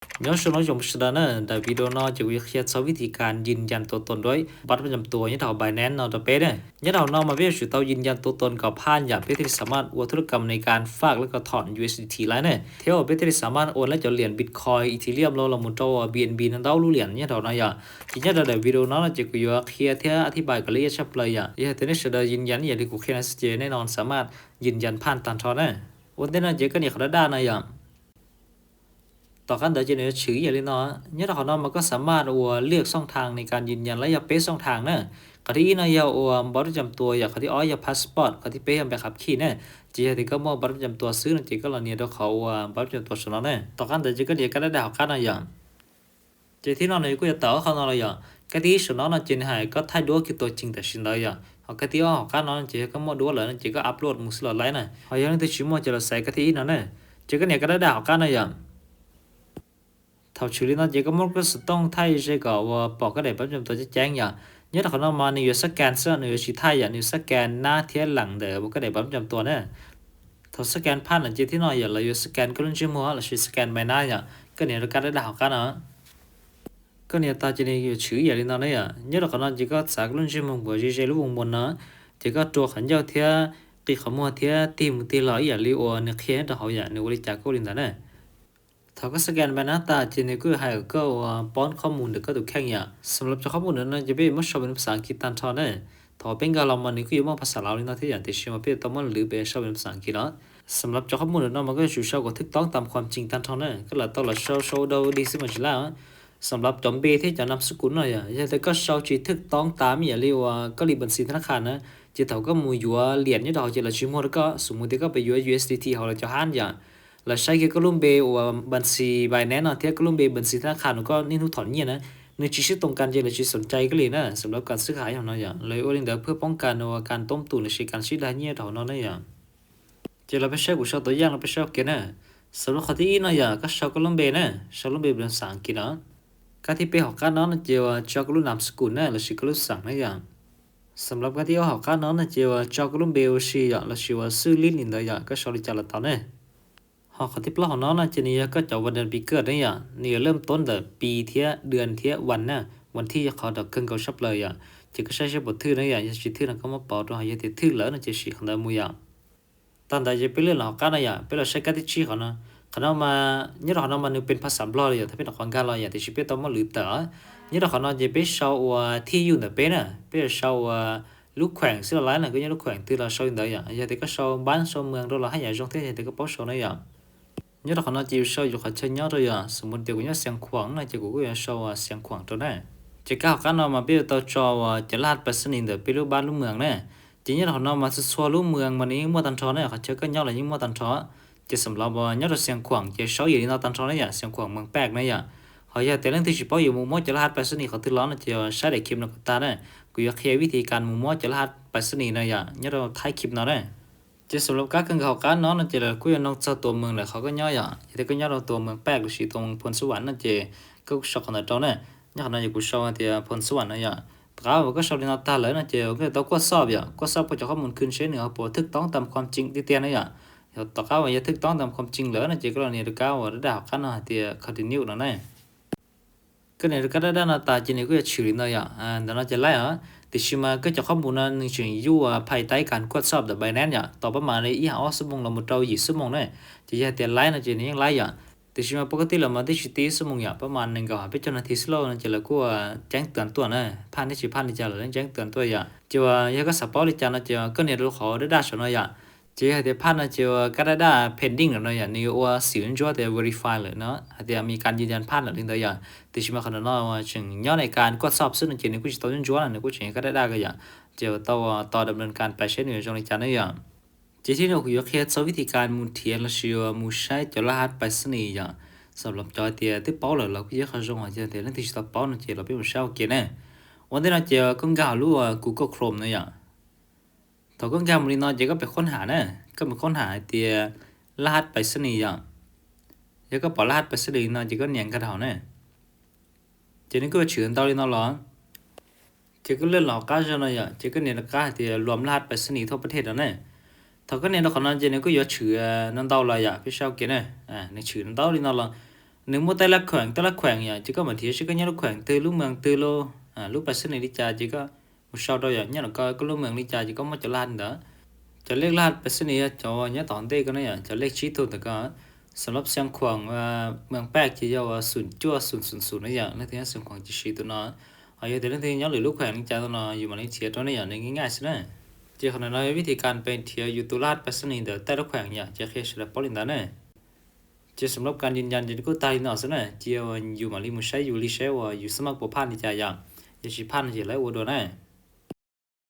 Nyob zoo no ib tsoom sawv daws na, daim video no ces kuv yuav qhia txog vib thi kas yws yas tua toos dua pab rab cam tua nyob rau hauv Binance no rau peb na. Nyob rau hauv no mas peb yuav tsum tau yws yas tua toos kom phaj yam peb thiaj li xam maj ua thu lab kam ne kas faj lab kom thom U S D T lawm na, thiab uas peb thiaj li xam maj ua lab cov liam Bitcoin, Ethereum los los mus rau BNB no ntau lub liam nyob rau hauv no yom. Ces nyob rau daim video no no ces kuv yuav qhia thiab thib pais kom lawv ib tshaj plaws yom. Yog tias nej sawv daws yws yas ib yam li kuv qhia no xwb ces nej no xam maj yws yas phaj tag nrho na. Ua ntej no ces koj nias qhov daj daj no yom. Tom qab ntawd ces nws yuav tshwm ib yam li no. Nyob rau qhov no mas koj xam maj ua liaj xooj thas ne kas yws yas lawv yog peb xooj thas na. Qhov thib ib no yog ua npav rab cam tua yom, qhov thib ob yog passport, qhov thib peb yog npe khab khij na. Ces yog tias koj muaj npav rab cam tua xwb no ces koj los nias rau qhov ua npav rab cam tua saum no na. Tom qab ntawd ces koj nias kab daj daj hauv qab no yom. Ces thib no nws kuj yuav tawm ob qho no los yom. Kab thib ib saum no no ces nws hais koj thaij duab kiag tua ceev tam sim ntawd yom. Ho kab thib ob hauv qab no ces yog koj muaj duab lawm no ces koj upload mus xwb los laib na. Ho yog leej twg tsis muaj ces los xaiv kab thib ib no na. Ces koj nias kab daj daj hauv qab no yom. Thaum tshwm li no ces koj muab koj xov tooj thaij ze kom uas pom koj daim npav rab cam tua ceeb ceeb yom. Nyob rau qhov no mas nws yuav scan xwb, nws yuav tsis thaij yom, nws yuav scan nab thiab lees ntawm uas koj daim npav rab cam tua na. Thaum scan phaj no ces thib no yom, lawv yuav scan koj lub ntsej muag lossis scan maiv nab yom. Koj nias rau kab daj daj hauv qab no. Koj nias tas ces nws yuav tshwm ib yam li no na yom. Nyob rau qhov no ces koj txav koj lub ntsej muag npuas ze ze lub voos muas no, ces koj rua qhov ncauj thiab qi qhov muag thiab tig mus tig los ib yam li uas nws qhia nyob rau hauv yom, nws ua li cas koj ua li ntawd na. Thaum koj scan maiv nab tas ces nws kuj hais kom koj ua poob qhob mus ntawm koj tus kheej yom. Xam lab cov qhob mus ntawm no ces peb yuav muab sau pes phas xas As kiv tag nrho na. Thaum peb nkag los mas nws kuj yuav muaj phas xas Laus li no thiab yom, tiam sis mas peb yuav tau muab lwv pes sau pes phas xas As kiv no. Xam lab cov qhob mus ntawm no mas koj yuav tsum sau kom thwj toob tam khuam cees tag nrho na, koj lam tau los sau sau dau dig xwb mas tsis laj. Xam lab cov npe thiab cov nam xab kus no yom, yog tias koj sau tsis thwj toob tam ib yam li uas koj li npas xis thab nab khas na, ces thaum koj mus yuav liam nyob rau hauv ces lawv tsis muag rau koj. Xws mus tias koj pes yuav U S D T hauv lawv cov hab yom, lawv saib kiag koj lub npe uas npas xis Binance no thiab koj lub npe npas xis thab nab khas uas koj niaj hnub thom nyiaj na, nws tsis sib toom kas ces lawv tsis xoom cai koj li na. Xam lab kas xwb hais hauv no yom, lawv ua li ntawd พื่อป้องกัน uas kas toob tus lossis kas sib dag nyiaj rau hauv no na yom. Ces los peb saib kuv sau tus yaj no peb saib ua ke na. Xam lab qhov thib ib no yom, koj sau koj lub npe na, sau lub npe pes phas xas As kiv no. Kab thib peb hauv qab no no ces uas tso koj lub nam xab kus na lossis koj lub xeem na yom. Xam lab kab thib ob hauv qab no no ces uas tso koj lub npe ua si yom, lossis uas xwb lib li ntawd yom, koj sau li cas los tau ne. Ho qhov thib plaub hauv no no ces nws yog koj cov vas das pis kawj ne yom, nws yuav laj toob ntawm pis thiab das thiab vas na. Vas thib yog qhov rau kawg nkaus sab plaws yom, ces koj saib saib puas thwj na yom, yog tsis thwj no koj muab pauv rau, ho yog tias thwj lawm no ces siv qhov ntawd mus yom. Tag ntawd ces peb lwaj los hauv qab no yom, peb los saib kab thib tsib qhov no. Qhov no mas nyob rau qhov no mas nws pes phas xas Nplog li yom, thaum peb rau qhov nkag los yom, tiam sis peb tau muab lwv tawm. Nyob rau qhov no ces peb sau uas thij yug ntawm peb na, peb yuav sau uas lub khueem xwb los laib na, koj nyob lub khueem twg los sau li ntawd yom, yog tias koj sau npab sau mws rau los haj yam zoo thiab yog tias koj paub sau na yom. Nyob rau qhov no ces yus sau yus qhov chaw nyob rau yom, xws mus tias kuv nyob Xiav Khuam no ces kuv kuj yuav sau Xiav Khuam rau na. Ces kab hauv qab no mas peb yuav tau tso uas cov laj hab pais xas nis ntawm peb lub npab lub mws na. Ces nyob rau qhov no mas txhua txhua lub mws mas nws yeej muaj tag nrho na, qhov chaw koj nyob los yeej muaj tag nrho. Ces xam lab nyob rau Xiav Khuam ces sau ib yam li no tag nrho na yom, Xiav Khuam Mees Paj na yom. Ho yog tias leej twg tsis paub yuav mus muab cov laj hab pais xas nis qhov twg los no ces saib daim clip no kom tag na, kuv yuav qhia vij thi kas mus muab cov laj hab pais xas nis no yom, nyob rau thib clip no na. Ces xam lab kab kawg nkaus hauv qab no no ces lawv kuj yuav nug txog tus mws ntawm qhov koj nyob yom, yog tias koj nyob rau tus mws Paj lossis tus mws Phoos Xab Vam no ces koj kuj sau qhov ntawd rau na. Nyob qhov no ces kuv sau tias Phoos Xab Vam no yom. Tom qab uas koj sau li no tag lawm no ces koj yuav tau kuaj xoj yom, kuaj xoj puas cov qhob mus khwj seb nws ho puas thwj toob tam khom ceeb tiag tiag na yom. Yog tom qab uas yog thwj toob tam khom ceeb lawm no ces koj los nias rau kab uas daj daj hauv qab no hais tias continue no na. Koj nias rau kab daj daj no tas ces nws kuj yuav tshwm li no yom, ntawm no ces laib os. Tiam sis mas koj cov qhob mus no nws tseem yuj phais taib kas kuaj xoj ntawm Binance yom, tau pab mas li ib hab ob xuab moos los mus rau yim xuab moos na. Ces yog tias laib no ces nws yeej laib yom. Tiam sis mas pab koj tij los mas twb tsis tib xuab moos yom, pab mas nees nkaum hab peb caug nas this xwb lauj no ces lawv kuj ceeb tas tuaj na, phaj thiab tsis phaj li cas lawv yeej ceeb tas tuaj yom. Ces uas yog koj xav paub li cas no ces koj nias rau qhov daj daj saum no yom. Ces yog hais tias phaj no ces uas kab daj daj pending lawm no yom, nws yuav ua xim ntsuab tias verify lawm no hais tias Amelikas yws yas phaj lawm li ntawd yom. Tiam sis mas qhov no tseem nyob li kas kuaj xoj xwb no ces nws kuj tsis tau ntsuab ntsuab na, nws kuj tseem yog kab daj daj ko yom. Ces tau tos dam ntawm kas pais seb nws yuav zoo li cas na yom. Ces thib no kuv yuav qhia txog vij thi kas mus nrhiav lossis mus saib cov laj hab pais xas nis yom. Xam lab cov hais tias twb paub lawm los kuj yog qhov zoo, yog tias leej twg tsis tau paub no ces los peb mus saib ua ke na. Ua ntej no ces koj nkag hauv lub Google Chrome no yom. Thaum koj nkag mus li no ces koj pem khoob ham na, koj pem khoob ham hais tias laj hab pais xas nis yom. Yog koj pom laj hab pais xas nis li no ces koj nias nkag rau hauv na. Ces nws kuj yuav tshwm ntau li no los. Ces koj lwaj los qab zog no yom, ces koj nias rau qab hais tias รวมรหัสไปรษณีย์ทั่วประเทศ no na. Thaum koj nias rau qhov no ces nws kuj yuav tshwm no ntau los yom, peb saib ua ke na. Nws tshwm ntau li no los. Nws muaj tej lab khueem tej lab khueem yom, ces koj mam nrhiav seb koj nyob lub khueem twg, lub moos twg, lub lub pas xab nis li cas ces koj mus sau rau yom. Nyob no koj lub moos li cas ces koj muab cov laj ntawd, cov lej laj pas xab nis yog cov nyob tom ntej koj na yom, cov lej tsib tug ntawm koj. Xam lab xeev khuam moos paj ces yog uas xum cuaj xum xum xum na yom. Leej twg nyob xeev khuam ces siv tus no. Ho yog tias leej twg nyob lwm lub khueem li cas no yus mam li nrhiav rau ne yom, nws nyiaj nyiaj xwb na. Ces qhov no yog vib thib kas peb nrhiav yus tus laj pas xab nis ntawm tej lub khueem yom, ces qhia sawv daws paub li ntawd na. Ces xam lab kas yus yas ces kuj tag li no xwb na, ces yus mam li mus saib yus li saib uas yus xab maj puas phaj li cas yom. Yog tsis phaj no ces lawv ua dua na.